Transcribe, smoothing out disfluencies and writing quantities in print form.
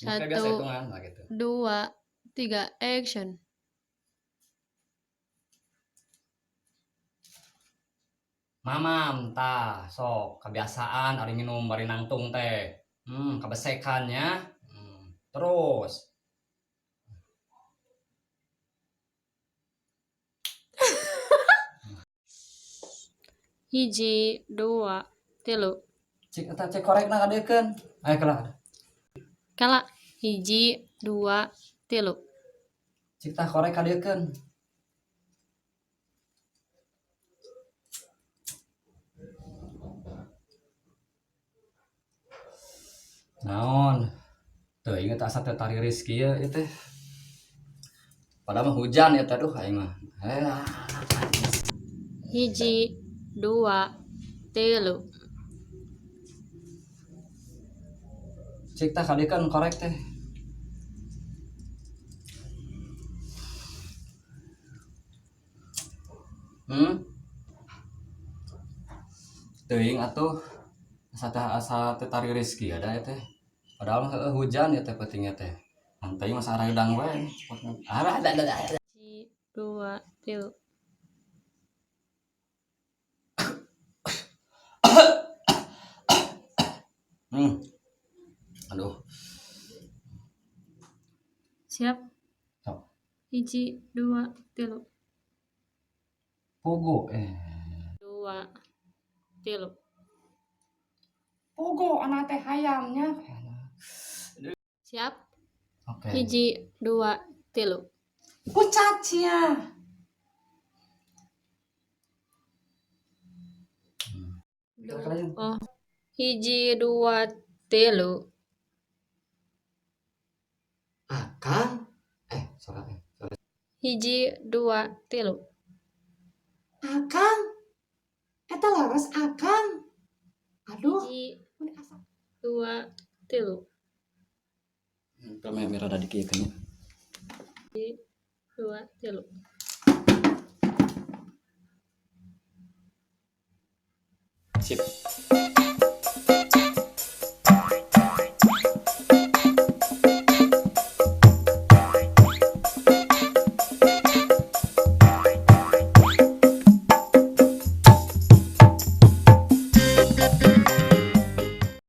Kayak biasa 1, hitungan lah gitu. 2, 3, action. Mamam tah sok kebiasaan ari minum bari nangtung teh. Kabesekan nya. Terus. 1, 2, 3. Cik eta cek korekna kadeukeun. Ayo kela. Kala 1, 2, 3. Cik tah korek kadeukeun. Naon? Teuing eta asa teh tariris kieu ieu teh. Padahal mah hujan ya teh, aduh aing mah. 1, 2, 3. Cik tah kadeukeun korek teh. Teuing atuh asa teh asa teh tariris kieu da ieu teh. Padahal mah heueuh hujan ya teh peutingnya teh. Teuing mah saraeudang we. Ah, da, da, da. 1, 2, 3. Aduh. Siap. Sok. 1, 2, 3. Pogo. 2, 3. Pogo anak teh hayamnya. Siap. Oke. 1, 2, 3. Pucat sia. Oh. 1, 2, 3. Akang. Sorry, sorry. 1, 2, 3. Akang. Eta leres akang. Aduh. 1, 2, 3. Kami merah tadi kieu nya. 1, 2, 3. Sip.